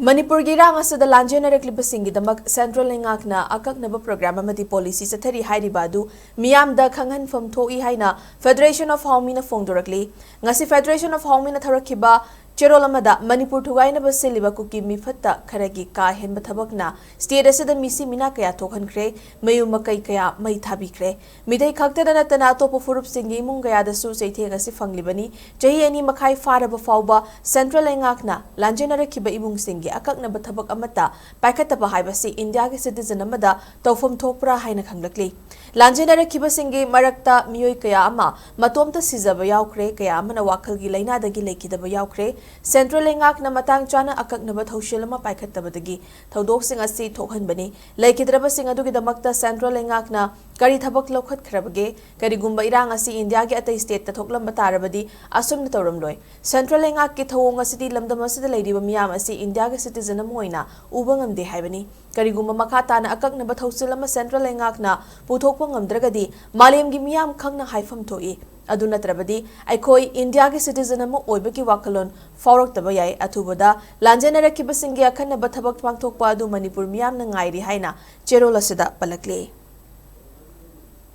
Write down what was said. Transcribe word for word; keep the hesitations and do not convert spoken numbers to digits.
ꯃꯅꯤꯄꯨꯔꯒꯤ ꯏꯔꯥꯡ ꯑꯁꯤꯗ ꯂꯥꯟꯖꯦꯟꯅꯔꯛꯂꯤꯕꯁꯤꯡꯒꯤꯗꯃꯛ ꯁꯦꯟꯇ꯭ꯔꯦꯜ ꯂꯩꯉꯥꯛꯅ ꯑꯀꯛꯅꯕ ꯄ꯭ꯔꯣꯒ꯭ꯔꯥꯝ ꯑꯃꯗꯤ ꯄꯣꯂꯤꯁꯤ ꯆꯠꯊꯔꯤ ꯍꯥꯏꯔꯤꯕ ꯑꯗꯨ ꯃꯤꯌꯥꯝꯗ ꯈꯪꯍꯟꯐꯝ ꯊꯣꯛꯏ ꯍꯥꯏꯅ ꯐꯦꯗꯔꯦꯁꯟ ꯑꯣꯐ ꯍꯥꯎꯃꯤꯅ ꯐꯣꯡꯗꯣꯔꯛꯂꯤ꯫ ꯉꯁꯤ ꯐꯦꯗꯔꯦꯁꯟ ꯑꯣꯐ ꯍꯥꯎꯃꯤꯅ ꯊꯧꯔꯛꯈꯤꯕ ꯆꯦꯔꯣꯜ ꯑꯃꯗ ꯃꯅꯤꯄꯨꯔ ꯊꯨꯒꯥꯏꯅꯕ ꯁꯤꯜꯂꯤꯕ ꯀꯨꯀꯤ ꯃꯤꯐꯠꯇ ꯈꯔꯒꯤ ꯀꯥ ꯍꯦꯟꯕ ꯊꯕꯛꯅ ꯁ꯭ꯇꯦꯠ ꯑꯁꯤꯗ ꯃꯤꯁꯤ ꯃꯤꯅꯥ ꯀꯌꯥ ꯊꯣꯛꯍꯟꯈ꯭ꯔꯦ, ꯃꯌꯨꯝ ꯃꯀꯩ ꯀꯌꯥ ꯃꯩ ꯊꯥꯕꯤꯈ꯭ꯔꯦ꯫ ꯃꯤꯇꯩ ꯈꯛꯇꯗ ꯅꯠꯇꯅ ꯑꯇꯣꯞꯄ ꯐꯨꯔꯨꯞꯁꯤꯡꯒꯤ ꯏꯃꯨꯡ ꯀꯌꯥꯗꯁꯨ ꯆꯩꯊꯦꯡ ꯑꯁꯤ ꯐꯪꯂꯤꯕꯅꯤ꯫ ꯆꯍꯤ ꯑꯅꯤ ꯃꯈꯥꯏ ꯐꯥꯔꯕ ꯐꯥꯎꯕ ꯁꯦꯟꯇ꯭ꯔꯦꯜ ꯂꯩꯉꯥꯛꯅ ꯂꯥꯟꯖꯦꯟꯅꯔꯛꯈꯤꯕ ꯏꯃꯨꯡꯁꯤꯡꯒꯤ ꯑꯀꯛꯅꯕ ꯊꯕꯛ ꯑꯃꯠꯇ ꯄꯥꯏꯈꯠꯇꯕ ꯍꯥꯏꯕꯁꯤ ꯏꯟꯗꯤꯌꯥꯒꯤ ꯁꯤꯇꯤꯖꯟ ꯑꯃꯗ ꯇꯧꯐꯝ ꯊꯣꯛꯄ꯭ꯔꯥ ꯍꯥꯏꯅ ꯈꯪꯂꯛꯂꯤ꯫ ꯂꯥꯟꯖꯦꯟꯅꯔꯛꯈꯤꯕꯁꯤꯡꯒꯤ ꯃꯔꯛꯇ ꯃꯤꯑꯣꯏ ꯀꯌꯥ ꯑꯃ ꯃꯇꯣꯝꯇ ꯁꯤꯖꯕ ꯌꯥꯎꯈ꯭ꯔꯦ, ꯀꯌꯥ ꯑꯃꯅ ꯋꯥꯈꯜꯒꯤ ꯂꯥꯏꯅꯥꯗꯒꯤ ꯂꯩꯈꯤꯗꯕ ꯌꯥꯎꯈ꯭ꯔꯦ꯫ ꯁꯦꯟꯇ꯭ꯔꯦꯜ ꯂꯩꯉꯥꯛꯅ ꯃꯇꯥꯡ ꯆꯥꯅ ꯑꯀꯛꯅꯕ ꯊꯧꯁꯤꯜ ꯑꯃ ꯄꯥꯏꯈꯠꯇꯕꯗꯒꯤ ꯊꯧꯗꯣꯛꯁꯤꯡ ꯑꯁꯤ ꯊꯣꯛꯍꯟꯕꯅꯤ꯫ ꯂꯩꯈꯤꯗ꯭ꯔꯕꯁꯤꯡ ꯑꯗꯨꯒꯤꯗꯃꯛꯇ ꯁꯦꯟꯇ꯭ꯔꯦꯜ ꯂꯩꯉꯥꯛꯅ ꯀꯔꯤ ꯊꯕꯛ ꯂꯧꯈꯠꯈ꯭ꯔꯕꯒꯦ? ꯀꯔꯤꯒꯨꯝꯕ ꯏꯔꯥꯡ ꯑꯁꯤ ꯏꯟꯗꯤꯌꯥꯒꯤ ꯑꯇꯩ ꯁ꯭ꯇꯦꯠꯇ ꯊꯣꯛꯂꯝꯕ ꯇꯥꯔꯕꯗꯤ ꯑꯁꯨꯝꯅ ꯇꯧꯔꯝꯂꯣꯏ꯫ ꯁꯦꯟꯇ꯭ꯔꯦꯜ ꯂꯩꯉꯥꯛꯀꯤ ꯊꯧꯑꯣꯡ ꯑꯁꯤꯗꯤ ꯂꯝꯗꯝ ꯑꯁꯤꯗ ꯂꯩꯔꯤꯕ ꯃꯤꯌꯥꯝ ꯑꯁꯤ ꯏꯟꯗꯤꯌꯥꯒꯤ ꯁꯤꯇꯤꯖꯟ ꯑꯃ ꯑꯣꯏꯅ ꯎꯕ ꯉꯝꯗꯦ ꯍꯥꯏꯕꯅꯤ꯫ ꯀꯔꯤꯒꯨꯝꯕ ꯃꯈꯥ ꯇꯥꯅ ꯑꯀꯛꯅꯕ ꯊꯧꯁꯤꯜ ꯑꯃ ꯁꯦꯟꯇ꯭ꯔꯦꯜ ꯂꯩꯉꯥꯛꯅ ꯄꯨꯊꯣꯛꯄ ꯉꯝꯗ꯭ꯔꯒꯗꯤ ꯃꯥꯂꯦꯝꯒꯤ ꯃꯤꯌꯥꯝ ꯈꯪꯅ ꯍꯥꯏꯐꯝ ꯊꯣꯛꯏ꯫ ꯑꯗꯨ ꯅꯠꯇ꯭ꯔꯕꯗꯤ ꯑꯩꯈꯣꯏ ꯏꯟꯗꯤꯌꯥꯒꯤ ꯁꯤꯇꯤꯖꯟ ꯑꯃ ꯑꯣꯏꯕꯒꯤ ꯋꯥꯈꯜꯂꯣꯟ ꯐꯥꯎꯔꯛꯇꯕ ꯌꯥꯏ꯫ ꯑꯊꯨꯕꯗ ꯂꯥꯟꯖꯦꯟꯅꯔꯛꯈꯤꯕꯁꯤꯡꯒꯤ ꯑꯀꯟꯅꯕ ꯊꯕꯛ ꯄꯥꯡꯊꯣꯛꯄ ꯑꯗꯨ ꯃꯅꯤꯄꯨꯔ ꯃꯤꯌꯥꯝꯅ ꯉꯥꯏꯔꯤ ꯍꯥꯏꯅ ꯆꯦꯔꯣꯜ ꯑꯁꯤꯗ ꯄꯜꯂꯛꯂꯤ꯫